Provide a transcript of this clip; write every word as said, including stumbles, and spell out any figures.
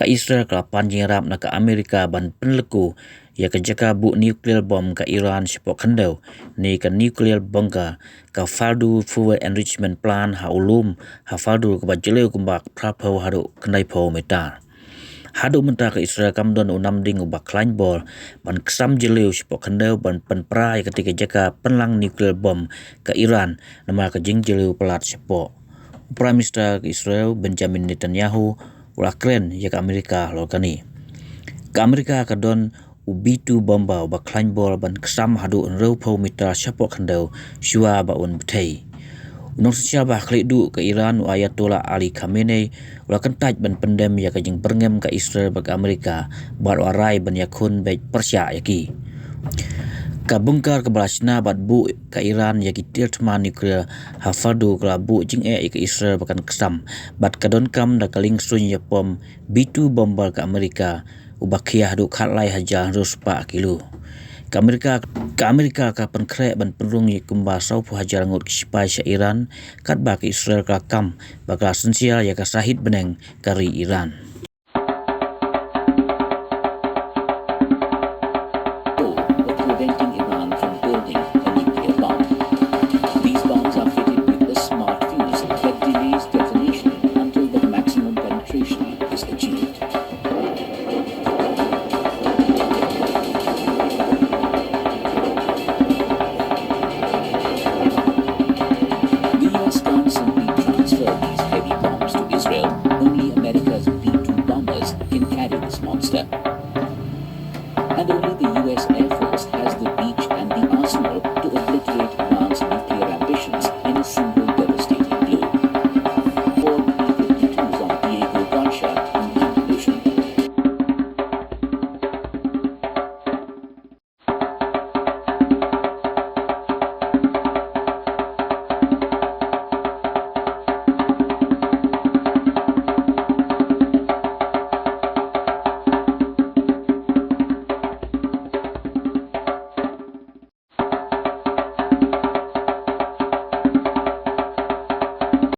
Ka Israel ka la pan jingïarap na ka Amerika ban pynlehku ïa ka jaka buh nuclear bomb ka Iran shapoh khyndew, ne ka nuclear bunker, ka Fordow Fuel Enrichment Plant ha u lum ha Fordow kaba jylliew kumba phra phew haduh khyndai phew mitar. Haduh mynta ka Israel kam don u namding uba khlaiñ bor ban ksam jylliew shapoh khyndew ban pynpra ïa katei ka jaka pynlang nuclear bomb ka Iran namar ka jingjylliew palat shapoh. U Prime Minister ka Israel Benjamin Netanyahu u la kren ïa ka Amerika halor kane. Ka Amerika ka don u B two bomber uba khlaiñ bor ban ksam haduh hynriew phew mitar shapoh khyndew shuwa ba un bthei. U nongsynshar ba ha khlieh duh ka Iran u Ayatollah Ali Khamenei u la kyntait ban pyndem ïa ka jingbyrngem ka Israel bad ka Amerika bad u la rai ban ïakhun beit pyrshah ïa ki. Ka bunker kaba la shna bad buh ka Iran ïa ki tiar thma nuclear ha Fordow ka la buh jingeh ïa ka Israel ba kan ksam bad ka donkam da ka liengsuiñ ïapom B two bomber ka Amerika uba khia haduh khatlai hajar hynriew spah kilo. Ka Amerika, ka Amerika ka pynkhreh ban pynrung ïa kumba saw phew hajar ngut ki sipai sha Iran katba ka Israel ka la kam ba ka la synshar ïa ka sahit bneng ka ri Iran.